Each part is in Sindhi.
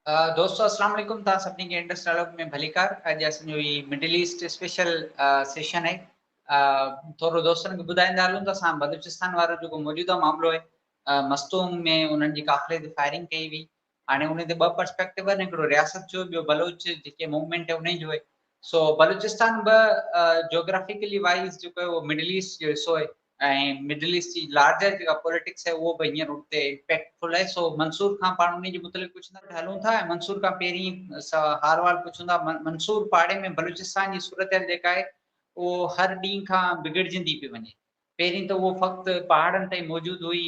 دوستو السلام عليڪم توهان سڀني کي انڊس ڊائلاگ ۾ ڀليڪار اڄ اسان جو هي مڊل ايسٽ اسپيشل سيشن آهي ٿورو دوستن کي ٻڌائيندا هلون ته اسان بلوچستان وارو جيڪو موجوده معاملو آهي مستونگ ۾ انهن جي قافلي تي فائرنگ ڪئي وئي هاڻي ان تي ٻه پرسپيڪٽو آهن هڪڙو رياست جو ٻيو بلوچ جيڪي موومينٽ آهي انهي جو آهي سو بلوچستان به جوگرافيڪلي وائز جيڪو آهي اهو مڊل ايسٽ جو حصو آهي ۽ مڊل ايسٽ جي لارجر جيڪا پوليٽڪس آهي اهو به هينئر اتي امپيڪٽفل آهي سو منصور کان پاڻ انهي جي متعلق پڇندا هلون ٿا ۽ منصور کان پهرين حال وال پڇون ٿا منصور پاڙي ۾ بلوچستان جي صورتحال جيڪا آهي اهو هر ڏينهن کان بگڙجندي پئي وڃي پهرين ته اهو فقط پهاڙن تائين موجود هئي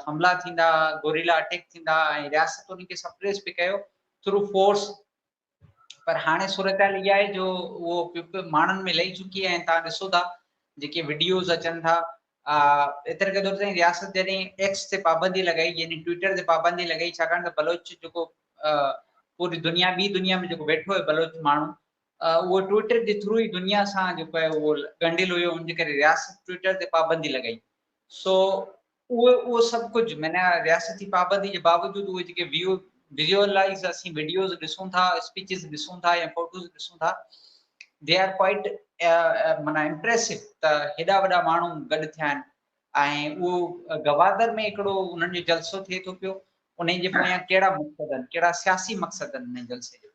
حملا ٿيندا گوريلا اٽيڪ ٿيندا ۽ رياست ان کي سپريس پئي ڪيو ٿرو فورس پر هاڻي صورتحال اها آهي جو اهو ماڻهن ۾ لهي چڪي آهي ۽ توهان ڏسو ٿا جيڪي وڊيوز اچن ٿا ايتري قدر تائين رياست جڏهن ايڪس تي پابندي لڳائي يعني ٽوئٽر تي پابندي لڳائي ڇاڪاڻ ته بلوچ جيڪو پوري دنيا ٻي دنيا ۾ جيڪو ويٺو آهي بلوچ ماڻهو اهو ٽوئٽر جي ٿرو ئي دنيا سان جيڪو آهي اهو ڳنڍيل هيو ان جي ڪري رياست ٽوئٽر تي پابندي لڳائي سو اهو اهو سڀ ڪجهه معنيٰ رياستي پابندي جي باوجود اهي جيڪي ويو ويزوئلائز اسين وڊيوز ڏسون ٿا اسپيچز ڏسون ٿا يا فوٽوز ڏسون ٿا they are quite معنيٰ امپريسو ته هيڏا وڏا ماڻهو گڏ ٿيا آهن ۽ اهو گوادر ۾ هڪڙو انهن جو جلسو ٿئي ٿو پيو انهن جي پويان ڪهڙا مقصد آهن ڪهڙا سياسي مقصد آهن انهن جلسي جي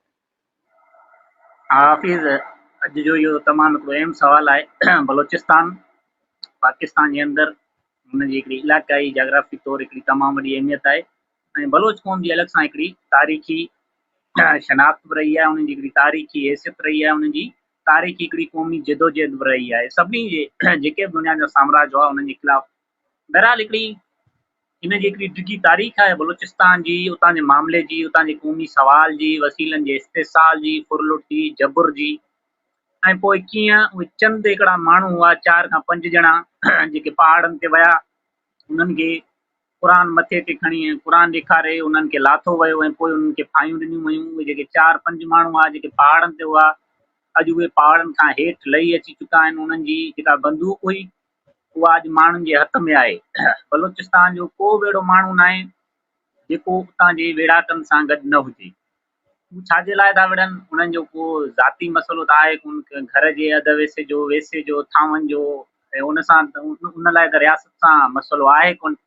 ها حفيظ اڄ جو اهو تمام هڪڙو اهم سوال آهي بلوچستان پاڪستان جي اندر هن جي هڪڙي علائقائي جاگرافي طور هڪڙي تمام وڏي اهميت آهي ۽ بلوچ قوم جي الڳ سان هڪڙي تاريخي شناخت به رهي آهي انهن جي هڪڙي تاريخي حيثيت رهي آهي انهن جي تاريخي هڪڙي قومي جدوجهد به رهي آهي سڀني جي جيڪي به دنيا جا سامراج هئا انهن جي خلاف بهرحال هڪڙي ان جي هڪڙي ڊگهي تاريخ آهي بلوچستان جي، اتان جي معاملي جي، اتان جي قومي سوال جي، وسيلن جي استحصال جي، ڦرلٽ جي، جبر جي ۽ پوء ڪيئن اهي چند هڪڙا ماڻهو هئا چار کان پنج ڄڻا جيڪي پهاڙن تي ويا انهن کي قرآن مٿي تي کڻي ۽ قرآن ڏيکاري انهن کي لاٿو ويو ۽ پوء انهن کي ڦاهيون ڏنيون ويون اهي جيڪي چار پنج ماڻهو هئا جيڪي پهاڙن تي هئا اڄ اهي پهاڙن کان هيٺ لهي اچي چڪا آهن انهن جي جيڪا بندوق هئي اها اڄ ماڻهن جي هٿ ۾ آهي. بلوچستان جو ڪو به اهڙو ماڻهو ناهي جيڪو اتان جي ويڙهاڪن سان گڏ نه هجي. هو ڇا جي لاء ٿا وڙهن؟ انهن جو ڪو ذاتي مسئلو ته آهي ڪونه، ڪنهن گهر جي اڌ ويسي جو، ويسي جو، ٿانون جو ۽ ان سان ان لاء ته رياست سان مسئلو آهي ڪونه.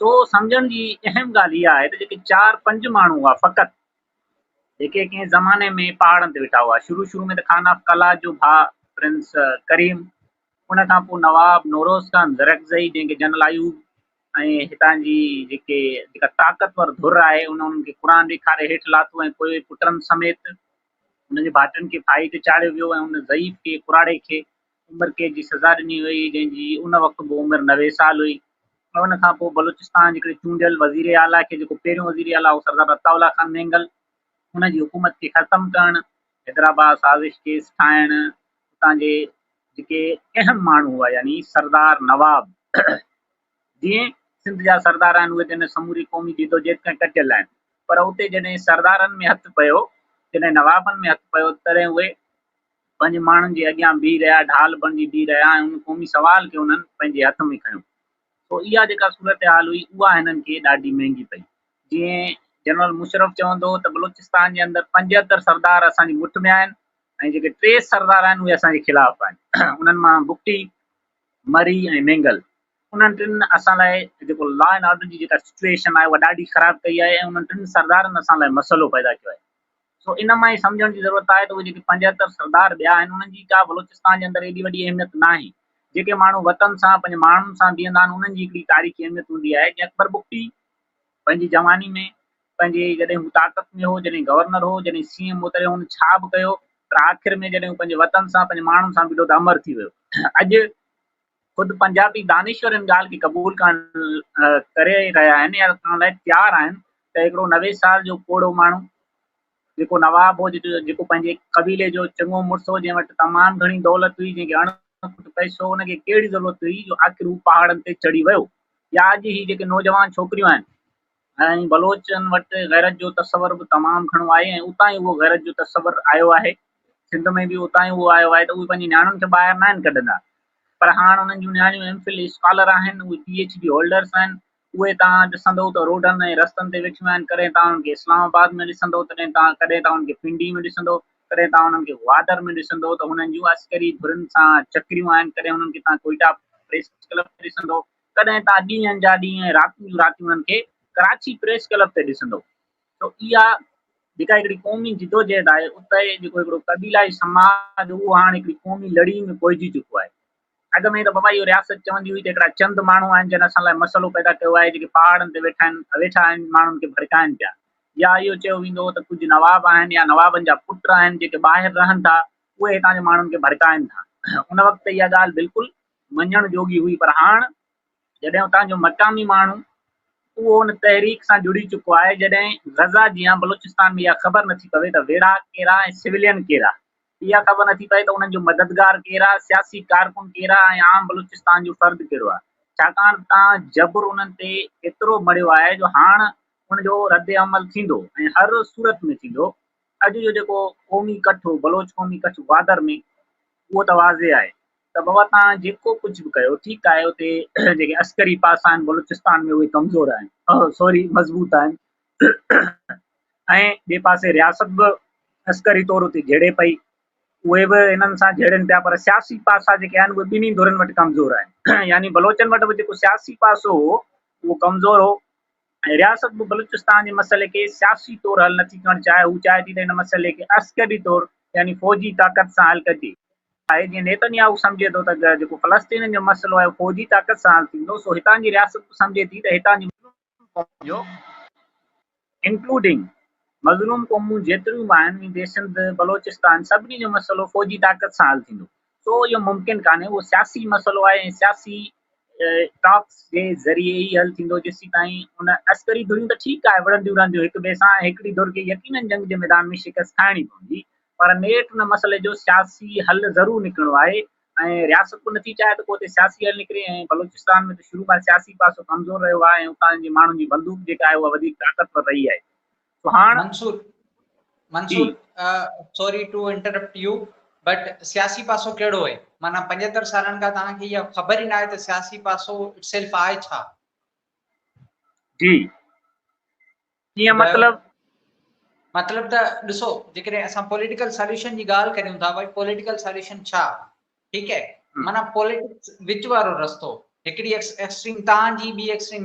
سو سمجهڻ جي اهم ڳالهه اها آهي ته جيڪي چار پنج ماڻهو هئا فقط جيڪي ڪنهن زماني ۾ پهاڙن تي ويٺا هئا. شروع شروع ۾ ته خان آف قلات جو ڀاء پرنس ڪريم ان کان پوء نواب نوروز خان زرڪزئي جنهن کي جنرل ايوب ۽ هتان جي جيڪي جيڪا طاقتور ڌر آهي ان انهن کي قرآن ڏيکاري هيٺ لاٿو ۽ پوء پٽن سميت ان جي ڀائٽن کي ڦاهي تي چاڙهيو ويو ۽ ان ضعيف کي ڪراڙي کي عمر قيد جي سزا ڏني وئي جنهن جي ان وقت به عمر 90 سال هئي ۽ ان کان پوء بلوچستان جي هڪڙي چونڊيل وزير اعليٰ کي جيڪو پهريون وزير اعليٰ هو سردار عطاء الله خان مينگل ان جي حڪومت کي ختم ڪرڻ حيدرآباد سازش ڪيس ٺاهڻ اتان جي جيڪي اهم ماڻهو هئا يعني سردار نواب جيئن سنڌ جا سردار آهن اهي ته هن سموري قومي جدوجهد کان ڪٽيل آهن پر اتي جڏهن سردارن ۾ هٿ پيو جڏهن نوابن ۾ هٿ پيو تڏهن اهي پنهنجي ماڻهن جي اڳيان بيهي رهيا ڍال بڻجي بيهي رهيا ۽ ان قومي سوال کي انهن پنهنجي هٿ ۾ کنيو سو اها جيڪا صورتحال هئي اها هنن کي ڏاڍي مهنگي پئي جيئن جنرل مشرف چوندو هو ته بلوچستان جي اندر 75 سردار اسان جي مٺ ۾ آهن ۽ جيڪي ٽي سردار آهن اهي اسان جي خلاف آهن انهن مان بگٽي، مري ۽ مينگل انهن ٽن اسان لاء جيڪو لا اينڊ آرڊر جي جيڪا سچوئيشن آهي اها ڏاڍي خراب ڪئي آهي ۽ انهن ٽن سردارن اسان لاء مسئلو پيدا ڪيو آهي سو ان مان ئي سمجهڻ جي ضرورت آهي ته اهي جيڪي 75 سردار ٻيا آهن انهن جي ڪا بلوچستان جي اندر ايڏي وڏي اهميت ناهي جيڪي ماڻهو وطن سان پنهنجي ماڻهن سان بيهندا آهن انهن جي هڪڙي تاريخي اهميت هوندي آهي جيئن اڪبر بگٽي پنهنجي جواني ۾ پنهنجي جڏهن هو طاقت ۾ هو، جڏهن گورنر هو، جڏهن سي ايم هو تڏهن هن ڇا به ڪيو پر آخر ۾ جڏهن هو پنهنجي وطن سان پنهنجي ماڻهن سان بيٺو ته امر ٿي ويو. اڄ خود پنجابي دانشور ان ڳالهه کي قبول ڪرڻ ڪري رهيا آهن يا ڪرڻ لاء تيار آهن ته هڪڙو 90 سال جو پوڙهو ماڻهو جيڪو نواب هو جيڪو پنهنجي قبيلي جو چڱو مڙس هو جنهن وٽ تمام گهڻي دولت هئي جنهن کي اڻ کٽ پئسو هو ان کي ڪهڙي ضرورت هئي جو آخر هو پهاڙن تي چڙهي ويو يا اڄ هي جيڪي نوجوان ڇوڪريون آهن ۽ بلوچن وٽ غيرت جو تصور به تمام گهڻو آهي ۽ اتان ئي اهو غيرت جو تصور آيو آهي. سنڌ ۾ به اتان ئي اهو آيو آهي ته اهي پنهنجي نياڻين کي ٻاهر ناهن ڪڍندا. پر هاڻ انهن جون نياڻيون ايم فل اسڪالر آهن، اهي پي ايڇ ڊي هولڊرس آهن، اهي توهان ڏسندؤ ته روڊن ۽ رستن تي ويٺيون آهن، ڪڏهن توهان انهن کي اسلام آباد ۾ ڏسندؤ، تڏهن توهان ڪڏهن توهان انهن کي پنڊي ۾ ڏسندؤ، ڪڏهن توهان انهن کي گوادر ۾ ڏسندؤ ته هنن جون عسڪري ڌرين سان چڪريون آهن، ڪڏهن انهن کي توهان ڪوئيٽا پريس ڪلب تي ڏسندؤ، ڪڏهن توهان ڏينهن جا ڏينهن ۽ راتين جون راتيون انهن کي ڪراچي پريس ڪلب تي ڏسندؤ. ته اها جيڪا هڪڙي قومي جدوجهد آهي، اتي جيڪو هڪڙو قبيلائي سماج اهو هاڻ هڪڙي قومي لڙي ۾ پوئجي چڪو آهي. اڳ ۾ ته بابا اهو رياست چوندي هئي ته هڪڙا چند ماڻهو آهن جن اسان لاء مسئلو پيدا ڪيو آهي جيڪي پهاڙن تي ويٺا آهن ويٺا آهن ماڻهن کي ڀڙڪائن پيا يا اهو چيو ويندو هو ته ڪجهه نواب آهن يا نوابن جا پٽ آهن جيڪي ٻاهر رهن ٿا اهي هتان جي ماڻهن کي ڀڙڪائن ٿا ان وقت ته اها ڳالهه بلڪل مڃڻ جوڳي هئي پر هاڻ جڏهن اتان جو مقامي ماڻهو اهو ان تحريڪ سان جڙي چڪو آهي جڏهن غزه جيان بلوچستان ۾ اها خبر نٿي پوي ته ويڙهاڪ ڪير آهي ۽ سولين ڪير آهي اها خبر نٿي پئي ته انهن جو مددگار ڪير آهي، سياسي ڪارڪن ڪير آهي ۽ عام بلوچستان جو فرد ڪهڙو آهي. ڇاڪاڻ ته تان جبر انهن تي ايترو مڙهيو آهي جو هاڻ ان جو رد عمل ٿيندو ۽ هر صورت ۾ ٿيندو. اڄ جو جيڪو قومي ڪٺ هو، بلوچ قومي ڪٺ گوادر ۾، اهو ته واضح آهي ته بابا تان جيڪو ڪجهه به ڪيو ٺيڪ آهي، اتي جيڪي عسڪري پاسا آهن بلوچستان ۾ اهي ڪمزور آهن، سوري مضبوط آهن. ۽ ٻئي پاسي رياست به عسڪري طور اتي جهيڙي پئي، اهي به انهن سان جهيڙن پيا پر سياسي پاسا جيڪي آهن اهي ٻنهي ڌرين وٽ ڪمزور آهن يعني بلوچن وٽ به جيڪو سياسي پاسو هو اهو ڪمزور هو ۽ رياست به بلوچستان جي مسئلي کي سياسي طور حل نٿي ڪرڻ چاهي، هو چاهي ٿي ته ان مسئلي کي عسڪري طور يعني فوجي طاقت سان حل ڪجي. آهي جيئن نيتن ياهو سمجهي ٿو ته جيڪو فلسطينين جو مسئلو آهي اهو فوجي طاقت سان حل ٿيندو سو هتان جي رياست به سمجهي ٿي ته هتان جي قوم جو انڪلوڊنگ مظلوم قومون جيتريون به آهن ويندي سنڌ بلوچستان سڀني جو مسئلو فوجي طاقت سان حل ٿيندو سو اهو ممڪن ڪانهي اهو سياسي مسئلو آهي ۽ سياسي ٽاڪس جي ذريعي ئي حل ٿيندو جيسين تائين ان عسڪري ڌريون ته ٺيڪ آهي وڙهنديون رهنديون هڪ ٻئي سان ۽ هڪڙي ڌر کي يقينن جنگ جي ميدان ۾ شڪست کائڻي پوندي پر نيٺ ان مسئلي جو سياسي حل ضرور نڪرڻو آهي ۽ رياست به نٿي چاهي ته ڪو اتي سياسي حل نڪري ۽ بلوچستان ۾ ته شروع کان سياسي پاسو ڪمزور رهيو آهي ۽ اتان جي ماڻهن جي بندوق جيڪا آهي اها وڌيڪ طاقتور رهي آهي سو هاڻ Mansoor Mansoor sorry to interrupt you but سياسي پاسو ڪهڙو آهي معنيٰ 75 سالن کان توهان کي اها خبر ئي ناهي ته سياسي پاسو it self آهي ڇا؟ جي ڪيئن مطلب؟ مطلب ته ڏسو جيڪڏهن اسان پوليٽيڪل سوليوشن جي ڳالهه ڪريون ٿا ڀائي پوليٽيڪل سوليوشن ڇا ٺيڪ آهي معنيٰ پوليٽڪس وچ وارو رستو هڪڙي ايڪسٽريم تان جي ٻي ايڪسٽريم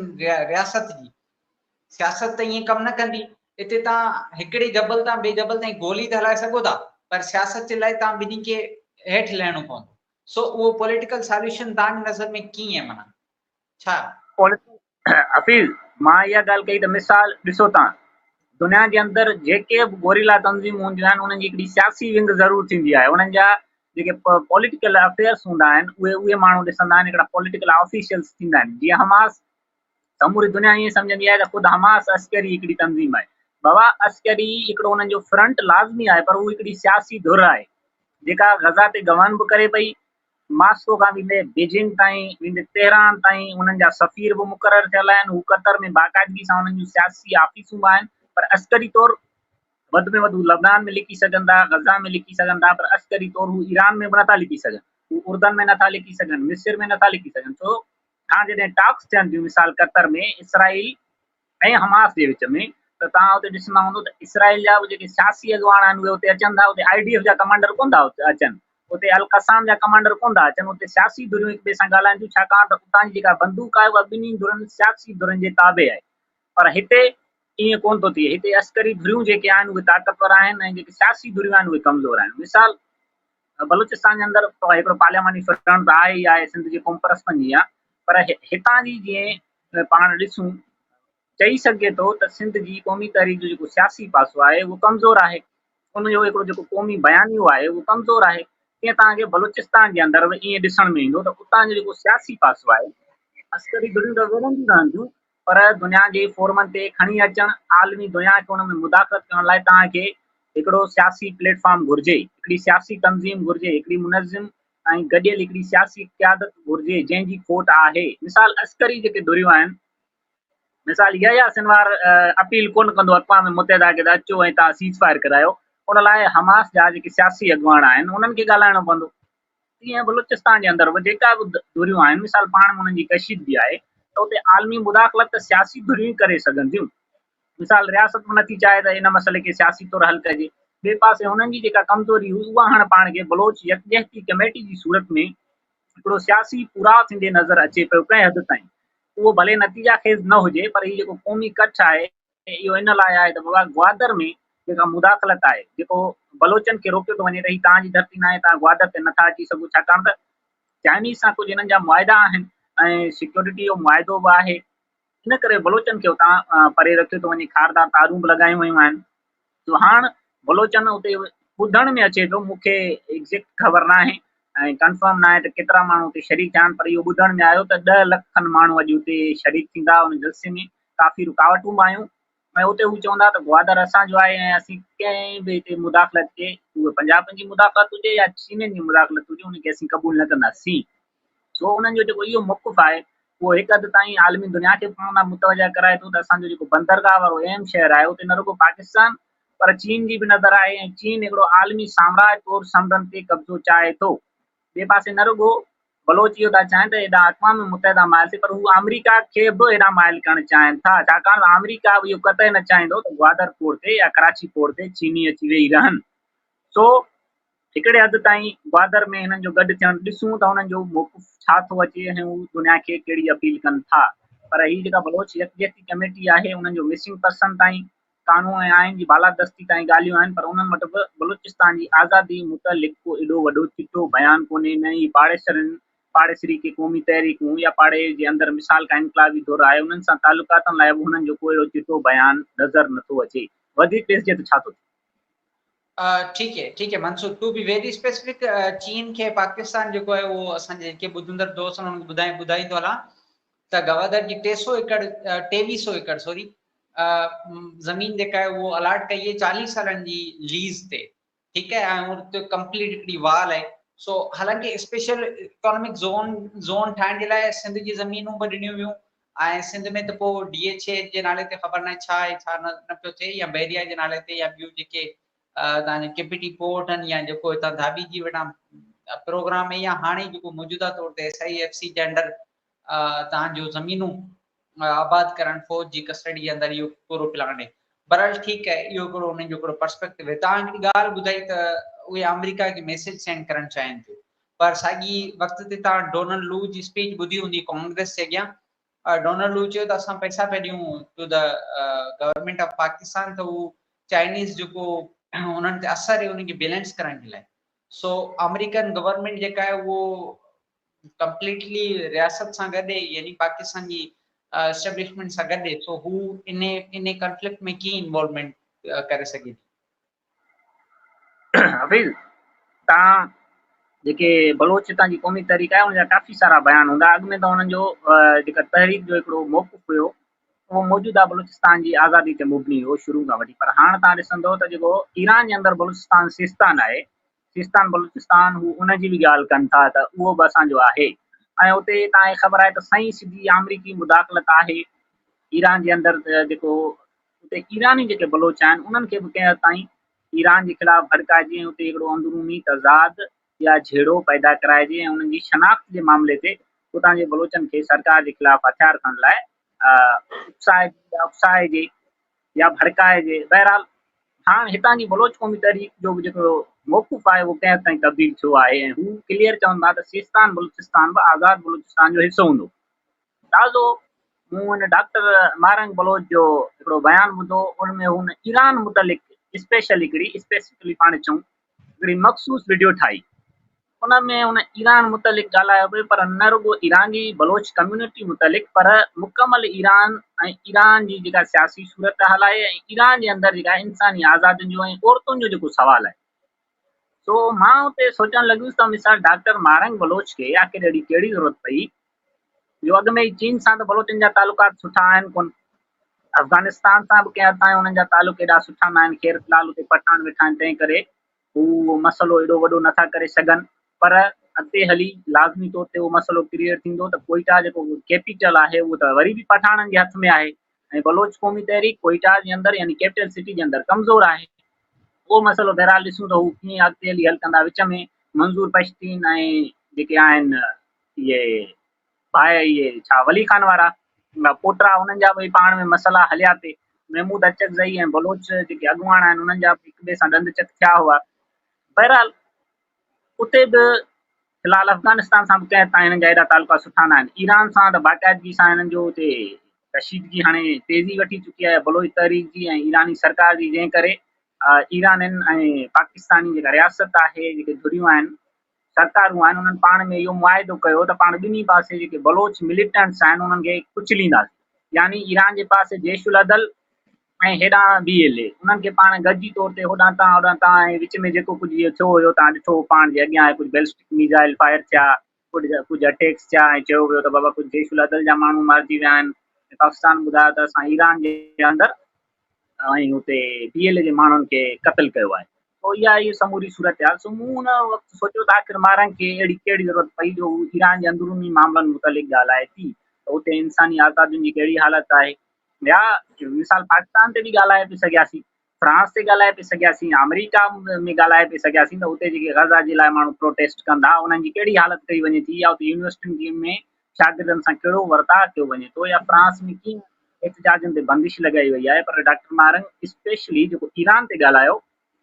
رياست جي سياست ته ائين ڪم نه ڪندي اتي تان هڪڙي جبل تان ٻئي جبل تائين گولي ته هلائي سگهو ٿا پر سياست جي لاء تان ٻنهي کي هيٺ لهڻو پوندو سو اهو پوليٽيڪل سوليوشن تان جي نظر ۾ ڪيئن معنيٰ ڇا؟ حفيظ، مان اها ڳالهه ڪئي ته مثال ڏسو تان دنيا جي اندر جيڪي به گوريلا تنظيمون هونديون آهن انهن جي هڪڙي سياسي ونگ ضرور ٿيندي آهي انهن جا جيڪي پوليٽيڪل افيئرس هوندا آهن اهي اهي ماڻهو ڏسندا آهن هڪڙا پوليٽيڪل آفيشلس ٿيندا آهن جيئن حماس سموري دنيا ائين سمجهندي آهي ته خود حماس عسڪري هڪڙي تنظيم آهي بابا عسڪري هڪڙو انهن جو فرنٽ لازمي آهي پر هو هڪڙي سياسي ڌر آهي جيڪا غزا تي گورن به ڪري پئي ماسڪو کان ويندي بيجنگ تائين، ويندي تهران تائين انهن جا سفير به مقرر ٿيل آهن. هو قطر ۾ باقاعدگي سان انهن جون سياسي آفيسون به آهن پر عسڪري طور وڌ ۾ وڌ هو لبنان ۾ لڪي سگهن ٿا، غزه ۾ لڪي سگهن ٿا پر عسڪري طور هو ايران ۾ به نٿا لڪي سگهن، هو اردن ۾ نٿا لڪي سگهن، مصر ۾ نٿا لڪي سگهن ڇو هاڻ جڏهن ٽاڪس ٿين ٿيون مثال قطر ۾ اسرائيل ۽ حماس جي وچ ۾ ته توهان اتي ڏسندا هوندو ته اسرائيل جا به جيڪي سياسي اڳواڻ آهن اهي اتي اچن ٿا اتي I D F جا ڪمانڊر ڪونه ٿا اچن اتي القسام جا ڪمانڊر ڪونه ٿا اچن اتي سياسي ڌريون هڪ ٻئي سان ڳالهائن ٿيون ڇاڪاڻ ته اتان جي جيڪا بندوق آهي اها ٻنهي ڌرين سياسي ڌرين جي تابع آهي پر هتي ائين ڪونه ٿو ٿئي هتي عسڪري ڌريون جيڪي آهن اهي طاقتور آهن ۽ جيڪي سياسي ڌريون آهن اهي ڪمزور آهن مثال بلوچستان جي اندر هڪڙو پارلياماني فرنٽ ته آهي ئي آهي سنڌ جي قومپرستن جي آهي پر هتان جي جيئن پاڻ ڏسون چئي سگهجي ٿو ته سنڌ جي قومي تحريڪ جو جيڪو سياسي پاسو آهي اهو ڪمزور آهي ان جو هڪڙو جيڪو قومي بيانيو آهي اهو ڪمزور آهي تيئن توهان کي بلوچستان جي اندر به ائين ڏسڻ ۾ ايندو ته اتان جو جيڪو سياسي پاسو آهي عسڪري ڌريون ته وڙهنديون رهنديون پر دنيا جي فورمن تي کڻي اچڻ، عالمي دنيا کي ان ۾ مداخلت ڪرڻ لاء توهان کي هڪڙو سياسي پليٽ فارم گهرجي، هڪڙي سياسي تنظيم گهرجي، هڪڙي منظم ۽ گڏيل هڪڙي سياسي قيادت گهرجي، جنهن جي کوٽ آهي. مثال عسڪري جيڪي ڌريون آهن، مثال يحيٰ سنوار اپيل ڪونه ڪندو اقوام متحده کي ته اچو ۽ توهان سيز فائر ڪرايو، ان لاء حماس جا جيڪي سياسي اڳواڻ آهن، انهن کي ڳالهائڻو پوندو. تيئن بلوچستان جي اندر به جيڪا به ڌريون آهن مثال پاڻ ۾ انهن جي ڪشيدگي آهي ته ته اتي عالمي مداخلت ته سياسي ڌريون ئي ڪري سگهن ٿيون. مثال رياست به نٿي چاهي ته ان مسئلي کي سياسي طور حل ڪجي. ٻئي پاسي هنن جي جيڪا ڪمزوري هئي اها هاڻ پاڻ کي بلوچ يڪجهتي ڪميٽي جي صورت ۾ هڪڙو سياسي پورائو ٿيندي نظر اچي پيو ڪنهن حد تائين اهو ڀلي نتيجا خيز نه هجي پر هي جيڪو قومي ڪٺ آهي اهو ان لاء آهي ته بابا گوادر ۾ جيڪا مداخلت آهي جيڪو بلوچن کي روڪيو ٿو وڃي ته هي توهان جي ڌرتي ناهي توهان گوادر تي نٿا اچي سگهو ڇاڪاڻ ته چائنيز سان ڪجهه هنن جا معاهدا آهن ۽ سيڪيورٽي جو معاهدو به آهي ان ڪري بلوچن کي اتان پري رکيو ٿو وڃي خاردار تارون به لڳايون ويون آهن سو هاڻ بلوچن اتي ٻڌڻ ۾ اچي ٿو مون کي ايگزيڪٽ خبر ناهي ۽ ڪنفرم ناهي ته ڪيترا ماڻهو اتي شريڪ ٿيا آهن پر اهو ٻڌڻ ۾ آيو ته 10 لک کن ماڻهو اڄ اتي شريڪ ٿيندا ان جلسي ۾ ڪافي رڪاوٽون به آيون ۽ اتي هو چوندا ته گوادر اسان جو آهي ۽ اسين ڪنهن به هتي مداخلت کي اهو پنجابن جي مداخلت هجي يا چينين جي مداخلت هجي ان کي اسين قبول نه ڪنداسين. سو انهن جو جيڪو اهو موقف آهي اهو هڪ حد تائين عالمي دنيا کي به پاڻ ڏانهن متوجه ڪرائي ٿو ته اسان جو جيڪو بندرگاهه وارو اهم شهر آهي اتي نه رڳو پاڪستان پر چين جي به نظر آهي ۽ چين هڪڙو عالمي سامراج طور سمنڊن تي قبضو چاهي ٿو. ٻئي پاسي نه رڳو بلوچ اهو ٿا چاهين ته هيڏانهن اقوام متحده مائل ٿئي پر هو آمريڪا کي به هيڏانهن مائل ڪرڻ چاهين ٿا ڇاڪاڻ ته آمريڪا به اهو قطعي نه چاهيندو ته گوادر پورٽ تي يا ڪراچي پورٽ تي چيني اچي ويهي رهن. سو هڪڙي حد تائين گوادر ۾ هنن جو گڏ ٿيڻ ڏسون ته انهن جو موقف ڇا ٿو اچي ۽ هو دنيا کي ڪهڙي اپيل ڪن ٿا پر هي جيڪا بلوچ يڪجهتي ڪميٽي آهي انهن جو مسنگ پرسن تائين قانون ۽ آئين جي بالادستي تائين ڳالهيون آهن پر انهن وٽ به بلوچستان جي آزادي متعلق ڪو ايڏو وڏو چٽو بيان ڪونهي نه ئي پاڙيسرين پاڙيسري ڪي قومي تحريڪون يا پاڙي جي اندر مثال ڪا انقلابي ڌر آهي انهن سان تعلقاتن لاء به هنن جو ڪو اهڙو چٽو بيان نظر نٿو اچي وڌيڪ ڏسجي ته ڇا ٿو ٿئي. ٺيڪ هي ٺيڪ هي Mansoor to be very specific چين کي پاڪستان جيڪو آهي اهو اسان جي جيڪي ٻڌندڙ دوست آهن انهن کي ٻڌائي ٻڌائيندو هلان ته گوادر جي 300 ايڪڙ 2300 ايڪڙ سوري زمين جيڪا آهي اهو الاٽ ڪئي آهي 40 سالن جي ليز تي ٺيڪ آهي ۽ اتي ڪمپليٽ هڪڙي وال آهي سو حالانڪه اسپيشل اڪانامڪ زون زون ٺاهڻ جي لاء سنڌ جي زمينون به ڏنيون ويون ۽ سنڌ ۾ ته پوء ڊي ايڇ اي جي نالي تي خبر ناهي ڇا آهي ڇا نه پيو ٿئي يا بحريا جي نالي تي يا ٻيون جيڪي تهان جي ڪي پي ٽي پورٽ آهن يا جيڪو هتان ڌاٻيجي وٽان پروگرام آهي يا هاڻي جيڪو موجوده طور تي ايس I F C جي انڊر تهان جو زمينون آباد ڪرڻ فوج جي ڪسٽڊي جي اندر اهو پورو پلان آهي بهرحال ٺيڪ آهي اهو هڪڙو انهن جو هڪڙو پرسپيڪٽو آهي تهان هڪڙي ڳالهه ٻڌائي ته اهي آمريڪا کي ميسيج سينڊ ڪرڻ چاهين ٿيون پر ساڳي وقت تي توهان ڊونلڊ لو جي اسپيچ ٻڌي هوندي ڪانگريس جي اڳيان ڊونلڊ لو چيو ته اسان پئسا پيا ڏيون to the government of Pakistan ته هو چائنيز جيڪو انهن تي اثر آهي ان کي بيلنس ڪرڻ جي لاء سو آمريڪن گورنمينٽ جيڪا آهي اهو ڪمپليٽلي رياست سان گڏ يعني پاڪستان جي اسٽيبلشمينٽ سان گڏ سو هو ان ان ڪنفلڪٽ ۾ ڪيئن انوالومينٽ ڪري سگهي ٿي. حفيظ تان جيڪي بلوچ هتان جي قومي تحريڪ آهي ان جا ڪافي سارا بيان هوندا اڳ ۾ ته انهن جو جيڪا تحريڪ جو هڪڙو موقف هيو اهو موجوده بلوچستان جي آزادي تي مبني هو شروع کان وٺي پر هاڻ تان ڏسندو ته جيڪو ايران جي اندر بلوچستان سيستان آهي سيستان بلوچستان هو ان جي به ڳالهه ڪن ٿا ته اهو به اسان جو آهي ۽ اتي تان کي خبر آهي ته سائين سڌي آمريڪي مداخلت آهي ايران جي اندر جيڪو اتي ايراني جيڪي بلوچ آهن انهن کي به ڪنهن حد تائين ايران جي خلاف ڀڙڪائجي ۽ اتي هڪڙو اندروني تضاد يا جهيڙو پيدا ڪرائجي ۽ انهن جي شناخت جي معاملي تي اتان جي بلوچن کي سرڪار جي خلاف هٿيار کڻڻ لاء اڪسائجي يا اڪسائجي يا ڀڙڪائجي. بهرحال هاڻ هتان جي بلوچ قومي تحريڪ جو به جيڪو موقف آهي اهو ڪنهن حد تائين تبديل ٿيو آهي ۽ هو ڪليئر چون ٿا ته سيستان بلوچستان به آزاد بلوچستان جو حصو هوندو. تازو مون هن ڊاڪٽر مارنگ بلوچ جو هڪڙو بيان ٻڌو، ان ۾ هن ايران متعلق اسپيشل هڪڙي اسپيسفڪلي پاڻ چئون هڪڙي مخصوص وڊيو ٺاهي. ان ۾ هن ايران متعلق ڳالهايو پئي پر نه رڳو ايران جي بلوچ ڪميونٽي متعلق پر مڪمل ايران ۽ ايران جي جيڪا سياسي صورتحال آهي ۽ ايران جي اندر جيڪا انساني آزادين جو ۽ عورتن جو جيڪو سوال آهي. سو مان اتي سوچڻ لڳس ته مثال ڊاڪٽر مارنگ بلوچ کي آخر اهڙي ڪهڙي ضرورت پئي جو اڳ ۾ ئي چين سان ته بلوچن جا تعلقات سٺا آهن ڪونه، افغانستان سان به ڪنهن حد تائين انهن جا تعلق ايڏا سٺا ناهن، خير في الحال اتي پٺاڻ ويٺا آهن تنهن ڪري هو اهو مسئلو ايڏو وڏو نٿا ڪري سگهن پر اڳتي هلي لازمي طور تي اهو مسئلو ڪريئيٽ ٿيندو ته ڪوئيٽا جيڪو ڪيپيٽل آهي اهو ته وري به پٺاڻن جي هٿ ۾ آهي ۽ بلوچ قومي تحريڪ ڪوئيٽا جي اندر يعني ڪيپيٽل سٽي جي اندر ڪمزور آهي. اهو مسئلو بهرحال ڏسون ته هو ڪيئن اڳتي هلي حل ڪندا. وچ ۾ منظور پشتين ۽ جيڪي آهن اهي ڀاء اهي ڇا ولي خان وارا پوٽا انهن جا به پاڻ ۾ مسئلا هليا پئي. محمود اچڪزئي ۽ بلوچ جيڪي اڳواڻ آهن انهن جا به هڪ ٻئي سان ڏند چڪ ٿيا هئا. بهرحال اتي به في الحال افغانستان سان به ڪنهن تائين هنن جا ايڏا تعلقات سٺا نه آهن. ايران سان ته باقاعدگي سان هنن جو اتي ڪشيدگي هاڻي تيزي وٺي چڪي آهي بلوچ تحريڪ جي ۽ ايراني سرڪار جي، جنهن ڪري ايرانين ۽ پاڪستاني جيڪا رياست آهي، جيڪي ڌريون آهن، سرڪارون آهن، انهن پاڻ ۾ اهو معاهدو ڪيو ته پاڻ ٻنهي پاسي جيڪي بلوچ مليٽنٽس آهن انهن کي ڪچلينداسين، يعني ايران جي پاسي جيش العدل ۽ هيڏانهن بي ايل اي، انهن کي پاڻ گڏجي طور تي هوڏانهن تان هوڏانهن تان ۽ وچ ۾ جيڪو ڪجهه اهو ٿيو هيو تان ڏٺو هو پاڻ جي اڳيان ڪجهه بيلسٽڪ ميزائل فائر ٿيا، ڪجهه اٽيڪس ٿيا ۽ چيو ويو ته بابا ڪجهه جيش العدل جا ماڻهو مارجي ويا آهن ۽ پاڪستان ٻڌايو ته اسان ايران جي اندر ۽ اتي بي ايل اي جي ماڻهن کي قتل ڪيو آهي. سو اها هئي سموري صورتحال. سو مون ان وقت سوچيو ته آخر مارنگ کي اهڙي ڪهڙي ضرورت پئي جو هو ايران جي اندروني معاملن متعلق ڳالهائي ٿي ته اتي انساني آزادين جي ڪهڙي حالت آهي يا مثال پاڪستان تي به ڳالهائي پئي سگهياسين، فرانس تي ڳالهائي پئي سگهياسين، آمريڪا ۾ ڳالهائي پئي سگهياسين ته اتي جيڪي غزه جي لاء ماڻهو پروٽيسٽ ڪن ٿا انهن جي ڪهڙي حالت ڪئي وڃي ٿي يا اتي يونيورسٽين ۾ شاگردن سان ڪهڙو ورتاء ڪيو وڃي ٿو يا فرانس ۾ ڪيئن احتجاجن تي بندش لڳائي وئي آهي پر ڊاڪٽر مارنگ اسپيشلي جيڪو ايران تي ڳالهايو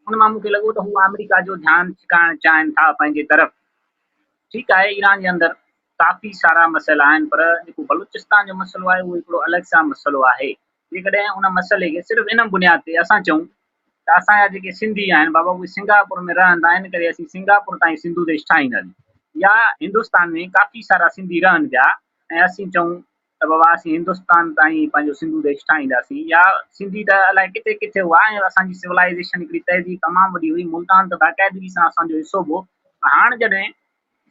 ان مان مون کي لڳو ته هو آمريڪا جو ڌيان ڇڪائڻ چاهين ٿا پنهنجي طرف. ٺيڪ آهي ايران جي اندر ڪافي سارا مسئلا آهن پر جيڪو بلوچستان جو مسئلو آهي اهو هڪڙو الڳ سان مسئلو آهي. جيڪڏهن ان مسئلي کي صرف ان بنياد تي اسان چئون ته اسان جا جيڪي سنڌي آهن بابا اهي سنگاپور ۾ رهن ٿا ان ڪري اسين سنگاپور تائين سنڌو ديش ٺاهينداسين يا هندستان ۾ ڪافي سارا سنڌي رهن پيا ۽ اسين چئون ته بابا اسين هندستان تائين پنهنجو سنڌو ديش ٺاهينداسين يا سنڌي ته الائي ڪٿي ڪٿي هئا ۽ اسان جي سولائيزيشن هڪڙي تهذيب تمام وڏي هئي، ملتان ته باقاعدگي سان اسان جو حصو به هو. هاڻ جڏهن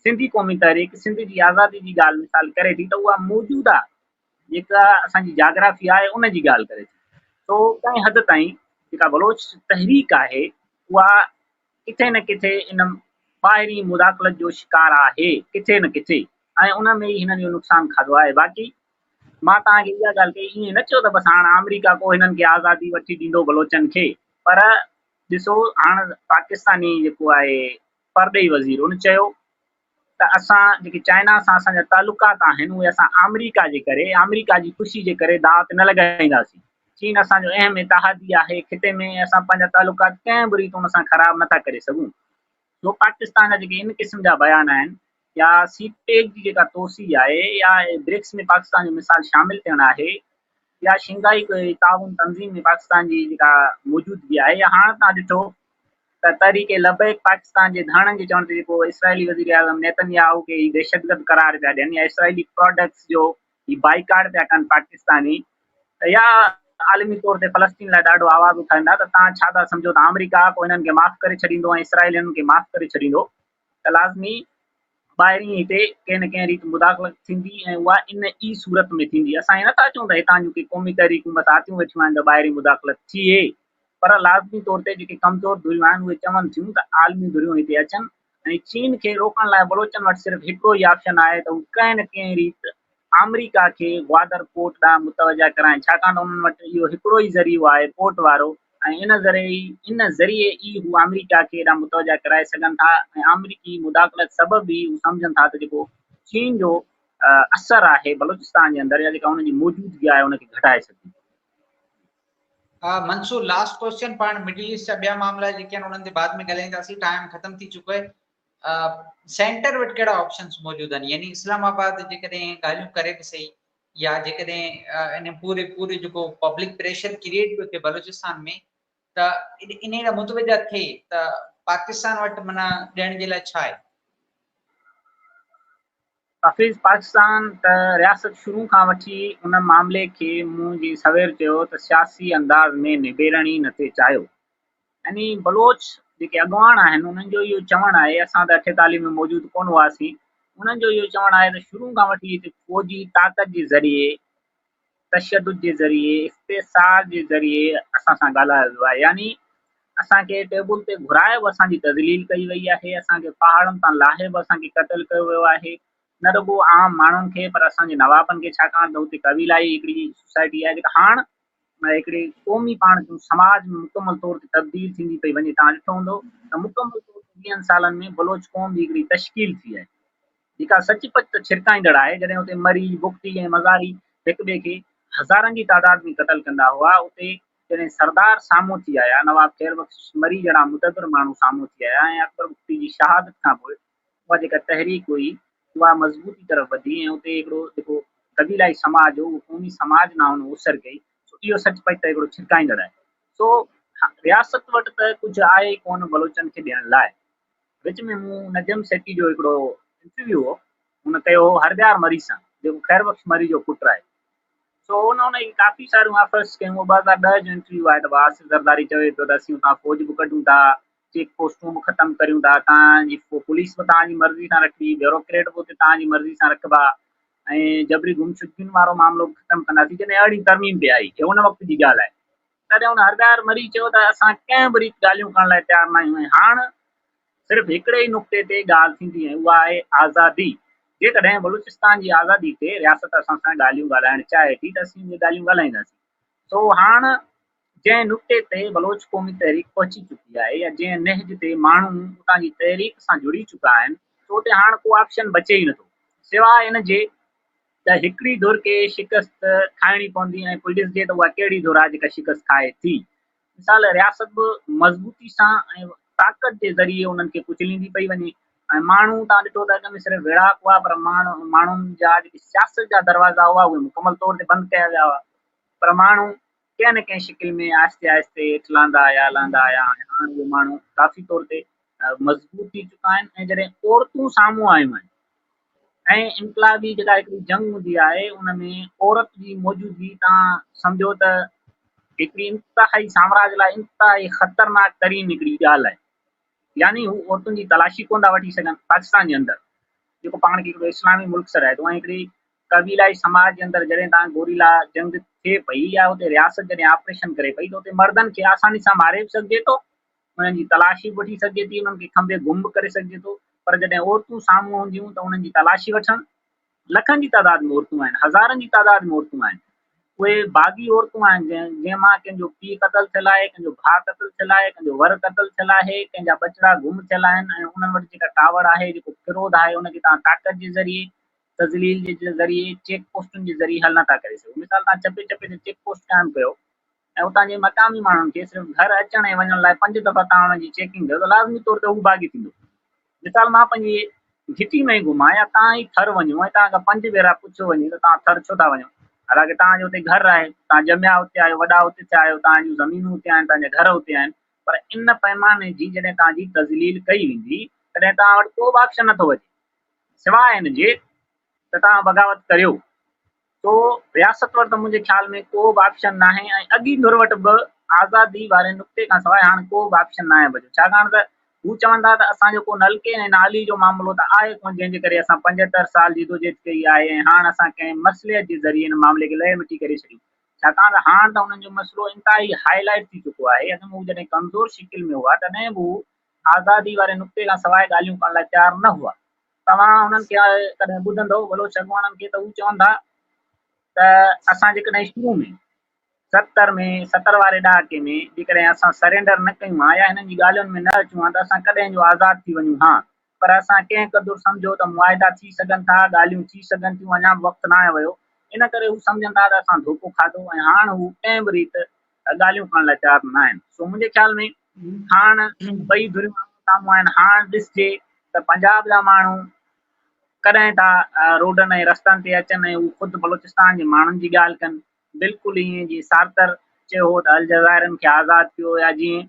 سنڌي قومي تحريڪ سنڌ جي آزادي جي ڳالهه مثال ڪري ٿي ته اها موجوده جيڪا اسان جي جاگرافي آهي ان جي ڳالهه ڪري ٿي. سو ڪنهن حد تائين جيڪا بلوچ تحريڪ آهي اها ڪٿي نه ڪٿي ان ٻاهرين مداخلت جو شڪار آهي ڪٿي نه ڪٿي ۽ ان ۾ ئي هنن اهو نقصان کاڌو آهي. باقي مان توهان کي اها ڳالهه ڪئي ائين نه چيو ته بس هاڻ آمريڪا ڪو هنن کي آزادي وٺي ڏيندو بلوچن کي پر ڏسو هاڻ پاڪستاني جيڪو آهي پرڏيهي وزير ان چيو ته اسان جيڪي چائنا سان اسان جا تعلقات آهن اهي اسان آمريڪا جي ڪري آمريڪا جي خوشي جي ڪري داء تي نه لڳائينداسين. چين اسان جو اهم اتحادي آهي خطي ۾ اسان پنهنجا تعلقات ڪنهن به ريت ان سان خراب نه ٿا ڪري سگهون. سو پاڪستان جا جيڪي ان قسم جا بيان آهن يا سي پيڪ جي جيڪا توسيع آهي يا برڪس ۾ پاڪستان جو مثال شامل ٿيڻ آهي يا شنگهائي تعاون تنظيم ۾ پاڪستان جي جيڪا موجودگي آهي يا هاڻ تان ڏٺو ته تحريڪ لبيڪ پاڪستان جي ڌرڻن جي چوڻ تي جيڪو اسرائيلي وزيراعظم نيتن ياهو کي هي دهشتگرد قرار پيا ڏين يا اسرائيلي پراڊڪٽس جو هي بائيڪاٽ پيا ڪن پاڪستاني يا عالمي طور تي فلسطين لاء ڏاڍو آواز اٿارين ٿا ته توهان ڇا ٿا سمجهو ته آمريڪا ڪو هنن کي معاف ڪري ڇڏيندو ۽ اسرائيل هنن کي معاف ڪري ڇڏيندو ته لازمي ٻاهرين هتي ڪنهن نه ڪنهن ريت مداخلت ٿيندي ۽ اها ان ئي صورت ۾ ٿيندي. اسان ائين نٿا چئون ته هتان جون ڪي قومي تحريڪون بس آتيون ويٺيون آهن ته ٻاهرين مداخلت ٿئي پر لازمي طور تي جيڪي ڪمزور ڌريون آهن اهي چون ٿيون ته عالمي ڌريون هتي اچن ۽ چين کي روڪڻ لاء بلوچن وٽ صرف هڪڙو ئي آپشن آهي ته هو ڪنهن نه ڪنهن ريت آمريڪا کي گوادر پورٽ ڏانهن متوجه ڪرائين ڇاڪاڻ ته انهن وٽ اهو هڪڙو ئي ذريعو آهي پورٽ وارو ۽ ان ذريعي ان ذريعي ئي هو آمريڪا کي ڏانهن متوجه ڪرائي سگهن ٿا ۽ آمريڪي مداخلت سبب ئي هو سمجهن ٿا ته جيڪو چين جو اثر آهي بلوچستان جي اندر يا جيڪا ان جي موجودگي آهي ان کي گهٽائي سگهجي ٿو. منصور لاسٽ ڪوئسچن پاڻ مڊل ايسٽ جا ٻيا معاملا جيڪي آهن انهن تي بعد ۾ ڳالهائينداسين ٽائيم ختم ٿي چڪو آهي سينٽر وٽ ڪهڙا آپشنز موجود آهن يعني اسلام آباد جيڪڏهن ڳالهيون ڪري به سهي يا جيڪڏهن ان پوري پوري جيڪو پبلڪ پريشر ڪريئيٽ پيو ٿئي بلوچستان ۾ ته ان ڏانهن متوجه ٿئي ته پاڪستان وٽ معنيٰ ڏيڻ جي لاء ڇا آهي؟ حفيظ پاڪستان ته رياست شروع کان وٺي ان معاملي کي مون جيئن سوير چيو ته سياسي انداز ۾ نبيرڻ ئي نه ٿي چاهيو. يعني بلوچ جيڪي اڳواڻ آهن انهن جو اهو چوڻ آهي، اسان ته اٺيتاليهه ۾ موجود ڪونه هئاسين، انهن جو اهو چوڻ آهي ته شروع کان وٺي هتي فوجي طاقت جي ذريعي، تشدد جي ذريعي، استحصال جي ذريعي اسان سان ڳالهايو ويو آهي، يعني اسان کي ٽيبل تي گهرائي به اسان جي تذليل ڪئي وئي آهي، اسان کي پهاڙن تان لاهي به اسان کي قتل ڪيو ويو آهي، نه رڳو عام ماڻهن کي پر اسان جي نوابن کي، ڇاڪاڻ ته هتي قبيلائي هڪڙي سوسائٽي آهي جيڪا هاڻ هڪڙي قومي پاڻ چون سماج ۾ مڪمل طور تي تبديل ٿيندي پئي وڃي. توهان ڏٺو هوندو ته مڪمل طور تي ويهن سالن ۾ بلوچ قوم جي هڪڙي تشڪيل ٿي آهي جيڪا سچ پچ ته ڇرڪائيندڙ آهي. جڏهن اتي مري، بگٽي ۽ مزاري هڪ ٻئي کي هزارن جي تعداد ۾ قتل ڪندا هئا، اتي جڏهن سردار سامهون ٿي آيا، نواب خير بخش مري جهڙا مدبر ماڻهو سامهون ٿي آيا ۽ اڪبر بگٽي جي شهادت کان پوء اها جيڪا تحريڪ هئي اها مضبوطي طرف وڌي ۽ اتي هڪڙو جيڪو قبيلائي سماج هو اهو قومي سماج ڏانهن هن اوسر ڪئي. سو اهو سچ پچ ته هڪڙو ڇرڪائيندڙ آهي. سو رياست وٽ ته ڪجهه آهي ئي ڪونه بلوچن کي ڏيڻ لاء. وچ ۾ مون نجم سيٺي جو هڪڙو انٽرويو هو، هن ڪيو هو هربيار مري سان، جيڪو خير بخش مري جو پٽ آهي. سو هن ان کي ڪافي ساريون آفرس ڪيون. اهو 2010 جو انٽرويو آهي ته آصف زرداري چوي پيو ته اسين اتان فوج به ڪڍون ٿا، چيڪ پوسٽون به ختم ڪريون ٿا، توهان جي پوليس به توهان جي مرضي سان رکبي، بيوروڪريٽ به اتي توهان جي مرضي سان رکبا ۽ جبري گمشدگين وارو معاملو به ختم ڪنداسين. جڏهن اهڙي ترميم پئي آئي، هي ان وقت جي ڳالهه آهي، تڏهن هن هربيار مري چيو ته اسان ڪنهن به ريت ڳالهيون ڪرڻ لاء تيار نه آهيون ۽ هاڻ صرف هڪڙي ئي نقطي تي ڳالهه ٿيندي ۽ اها آهي آزادي. جيڪڏهن بلوچستان جي آزادي تي رياست اسان سان ڳالهيون ڳالهائڻ چاهي ٿي ته اسين اهي ڳالهيون ڳالهائينداسين. سو هاڻ جنهن نقطي تي بلوچ قومي تحريڪ پهچي چڪي آهي يا جنهن نهج تي ماڻهو اتان جي تحريڪ سان جڙي چڪا آهن سو اتي هاڻ ڪو آپشن بچي ئي نٿو سواء ان جي ته هڪڙي ڌر کي شڪست کائڻي پوندي ۽ پوء ڏسجي ته اها ڪهڙي ڌر آهي جيڪا شڪست کائي ٿي. مثال رياست به مضبوطي سان ۽ طاقت جي ذريعي انهن کي ڪچليندي پئي وڃي ۽ ماڻهو تان ڏٺو ته اڳ ۾ صرف ويڙهاڪ هئا پر ماڻهن جا جيڪي سياست جا دروازا هئا اهي مڪمل طور تي بند ڪيا ويا هئا پر ماڻهو ڪنهن نه ڪنهن شڪل ۾ آهستي آهستي هيٺ لهندا آيا لهندا آيا ۽ هاڻ اهي ماڻهو ڪافي طور تي مضبوط ٿي چڪا آهن ۽ جڏهن عورتون سامهون آيون آهن ۽ انقلابي جيڪا هڪڙي جنگ هوندي آهي ان ۾ عورت جي موجودگي تان سمجهو ته هڪڙي انتهائي سامراج لاء انتهائي خطرناڪ ترين هڪڙي ڳالهه آهي يعني هو عورتن جي تلاشي ڪونه ٿا وٺي سگهن پاڪستان جي اندر جيڪو پاڻ کي هڪڙو اسلامي ملڪ سڏائي ٿو ۽ هڪڙي قبيلائي سماج جي اندر جڏهن تان گوريلا جنگ ٿئي پئي يا اتي رياست جڏهن آپريشن ڪري پئي ته اتي مردن کي آساني سان ماري به سگهجي ٿو انهن جي تلاشي به وٺي سگهجي ٿي، انهن کي کنڀي گم به ڪري سگهجي ٿو، پر جڏهن عورتون سامهون هونديون ته انهن جي تلاشي وٺڻ، لکن جي تعداد ۾ عورتون آهن، هزارن جي تعداد ۾ عورتون آهن، اهي باغي عورتون آهن، جنهن مان ڪنهن جو پيء قتل ٿيل آهي، ڪنهن جو ڀاء قتل ٿيل آهي، ڪنهن جو ور قتل ٿيل آهي، ڪنهن جا ٻچڙا گم ٿيل آهن ۽ انهن وٽ جيڪا ڪاوڙ آهي، جيڪو ڪروڌ آهي، ان کي توهان طاقت جي ذريعي، تذليل جي ذريعي، چيڪ پوسٽن جي ذريعي حل نٿا ڪري سگهو. مثال توهان چپي چپي تي چيڪ پوسٽ قائم ڪيو، ۽ اتان جي مقامي ماڻهن کي صرف گهر اچڻ ۽ وڃڻ لاء پنج دفعا توهان انهن جي چيڪنگ ڪيو ته لازمي طور تي هو باغي ٿيندو. مثال مان پنهنجي گهٽي ۾ ئي گم آهيان توهان ئي ٿر وڃو ۽ توهان کان پنج ڀيرا پڇيو وڃي ته توهان ٿر ڇو ٿا وڃو؟ حالانڪه توهان جو اتي گهر آهي، توهان ڄميا اتي آهيو، وڏا اتي ٿيا آهيو، توهان جون زمينون اتي آهن، توهان جا گهر اتي آهن پر ان پئماني جي جڏهن توهان جي تذليل ڪئي ويندي تڏهن توهان وٽ ڪو به آپشن نٿو بچي سواء ان جي ته توهان بغاوت ڪريو. سو رياست وٽ ته منهنجي خيال ۾ ڪو به آپشن ناهي ۽ اڳي ڌر وٽ به آزادي واري نقطي کان سواء هاڻ ڪو به آپشن ناهي بچيو ڇاڪاڻ ته هو چون ٿا ته اسان جو ڪو نلڪي ۽ نالي جو معاملو ته آهي ڪونه جنهن جي ڪري اسان 75 سال جدوجهد ڪئي آهي ۽ هاڻ اسان ڪنهن مصلحت جي ذريعي ان معاملي کي لهي مٽي ڪري ڇڏيون ڇاڪاڻ ته هاڻ ته انهن جو مسئلو انتهائي هائي لائيٽ ٿي چڪو آهي اڳ ۾ هو جڏهن ڪمزور شڪل ۾ هئا تڏهن به هو آزادي واري نقطي کان سواء ڳالهيون ڪرڻ لاء تيار نه هئا. توهان انهن کي ڪڏهن ٻڌندؤ بلوچ اڳواڻن کي ته هو چون ٿا ته اسان جيڪڏهن شروع ۾ 70 ۾ 70 واري ڏهاڪي ۾ جيڪڏهن اسان سرينڊر نه ڪيون ها يا هنن جي ڳالهين ۾ نه اچون ها ته اسان ڪڏهن جو آزاد ٿي وڃون ها پر اسان ڪنهن قدر سمجهيو ته معاهدا ٿي سگهن ٿا ڳالهيون ٿي سگهن ٿيون اڃا به وقت ناهي ويو ان ڪري هو سمجهن ٿا ته اسان ڌوڪو کاڌو ۽ هاڻ هو ڪنهن به ريت ڳالهيون ڪرڻ لاء تيار نه آهن سو منهنجي خيال ۾ هاڻ ٻئي ڌريون آمهون سامهون آهن، هاڻ ڏسجي ته پنجاب جا ماڻهو ڪڏهن ٿا روڊن ۽ رستن تي اچن ۽ هو خود بلوچستان جي ماڻهن جي ڳالهه ڪن، بلڪل ائين جيئن سارتر چيو هو ته الجزائرن کي آزاد ڪيو يا جيئن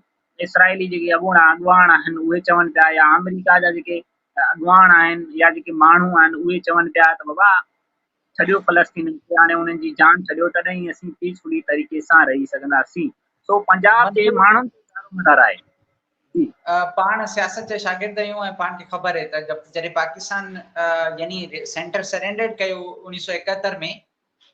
اسرائيلي جيڪي اڳوڻا اڳواڻ آهن اهي چون پيا يا آمريڪا جا جيڪي اڳواڻ آهن يا جيڪي ماڻهو آهن اهي چون پيا ته بابا ڇڏيو فلسطينين کي هاڻي انهن جي جان ڇڏيو تڏهن ئي اسين پيسفلي طريقي سان رهي سگهنداسين سو پنجاب جي ماڻهن تي دارومدار آهي جي. پاڻ سياست جا شاگرد آهيون ۽ پاڻ کي خبر آهي ته جڏهن پاڪستان يعني سينٽر سرينڊر ڪيو 1971 ۾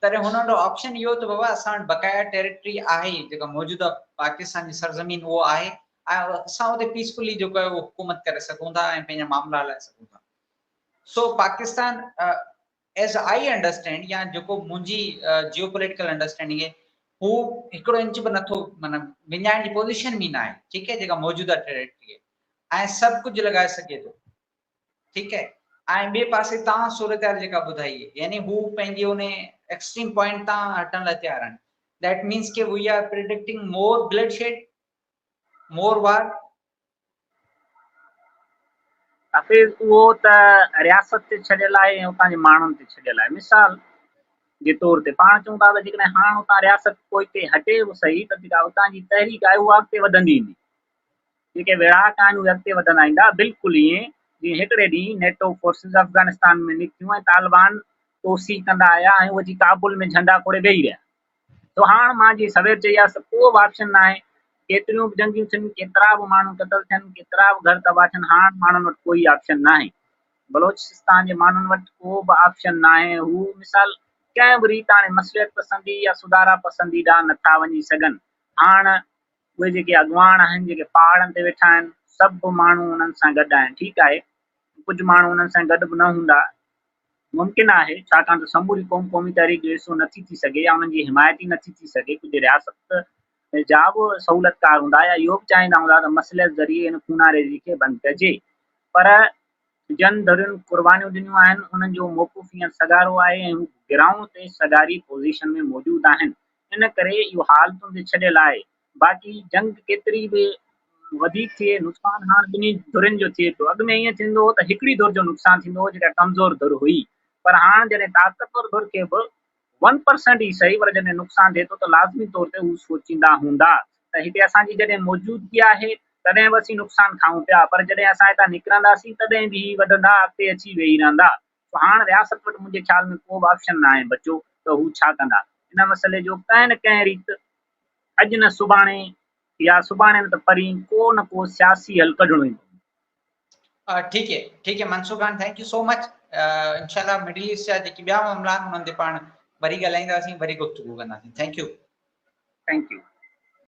تڏهن هنن وٽ آپشن اهو ته بابا اسان وٽ بقايا ٽيريٽري آهي جيڪا موجوده پاڪستان جي سرزمين اهو آهي ۽ اسان اتي پيسفلي جيڪو آهي اهو حڪومت ڪري سگهون ٿا ۽ پنهنجا معاملا هلائي سگهون ٿا سو پاڪستان ايز I understand يا جيڪو منهنجي جيو پوليٽيڪل انڊرسٽينڊنگ آهي هو هڪڙو انچ به نٿو معنيٰ وڃائڻ جي پوزيشن ۾ نه آهي ٺيڪ آهي جيڪا موجوده ٽيريٽري آهي ۽ سڀ ڪجهه لڳائي سگهي ٿو ٺيڪ آهي ۽ ٻئي پاسي تان صورتحال جيڪا ٻڌائي آهي يعني هو پنهنجي ان ايڪسٽريم پوائنٽ تان هٽڻ لاء تيار آهن. That means K we are predicting more bloodshed, more war. Hafeez اهو ته رياست تي ڇڏيل آهي ۽ اتان جي ماڻهن تي ڇڏيل آهي. مثال جي طور تي پاڻ چئون ٿا ته جيڪڏهن هاڻ اتان رياست پوئتي هٽي به سهي ته جيڪا اتان جي تحريڪ آهي اها اڳتي وڌندي ايندي. جيڪي ويڙهاڪ آهن اهي اڳتي وڌندا ايندا. بلڪل ائين جيئن هڪڙي ڏينهن نيٽو فورسز افغانستان ۾ نڪتيون ۽ طالبان توسيع ڪندا آيا ۽ اهي اچي ڪابل ۾ جهنڊا کوڙي ويهي رهيا. سو هاڻ مان جيئن سوير چئي آيس ته ڪو به آپشن ناهي، ڪيتريون به جنگيون ٿين، ڪيترا به ماڻهو قتل ٿين، ڪيترا به گهر تباهه ٿين، هاڻ ماڻهن وٽ ڪوئي آپشن ناهي. بلوچستان جي ماڻهن وٽ ڪو به آپشن ناهي، هو مثال ڪنهن به ريت هاڻي مصلحت پسندي يا سڌارا پسندي ڏانهن نٿا وڃي سگهن. هاڻ اهي جيڪي اڳواڻ آهن، جيڪي پهاڙن تي ويٺا آهن، سڀ ماڻهو انهن سان گڏ آهن. ٺيڪ آهي ڪجهه ماڻهو انهن سان گڏ به نه هوندا، ممڪن آهي، ڇاڪاڻ ته سموري قوم قومي تحريڪ جو حصو نٿي ٿي سگهي يا انهن جي حمايتي نٿي ٿي سگهي، ڪجهه رياست جا به سهولتڪار هوندا يا اهو به چاهيندا هوندا ته مصلحت ذريعي ان خوناريزي کي بند ڪجي پر جن ڌرين قربانيون ڏنيون آهن انهن جو موقف هينئر سگهارو آهي ۽ هو گرائونڊ تي سگهاري پوزيشن ۾ موجود آهن ان ڪري اهو حالتن تي ڇڏيل آهي باقي جنگ ڪيتري به وڌيڪ ٿئي نقصان هاڻ ٻنهي ڌرين جو ٿئي پيو. اڳ ۾ ائين ٿيندو هو ته هڪڙي ڌر جو نقصان ٿيندو هو جيڪا ڪمزور ڌر هئي پر هاڻ جڏهن طاقتور ڌر کي به ون پرسنٽ ئي سهي پر جڏهن نقصان ٿئي ٿو ته لازمي طور تي هو سوچيندا هوندا ته هتي اسان جي جڏهن موجودگي آهي تڏهن به اسين نقصان کائون پيا پر جڏهن اسان هتان نڪرنداسين تڏهن به هي وڌندا اڳتي اچي ويهي رهندا سو هاڻ رياست وٽ منهنجي خيال ۾ ڪو به آپشن ناهي بچيو ته هو ڇا ڪندا ان مسئلي جو ڪنهن نه ڪنهن ريت اڄ نه سڀاڻي يا سڀاڻي نه ته پرين ڪو نه ڪو سياسي حل ڪڍڻو ئي پوندو. ٺيڪ هي ٺيڪ هي Mansoor Khan thank you so much انشاء الله مڊل ايسٽ جا جيڪي ٻيا معاملا آهن انهن تي پاڻ وري ڳالهائينداسين وري گفتگو ڪنداسين thank you. Thank you.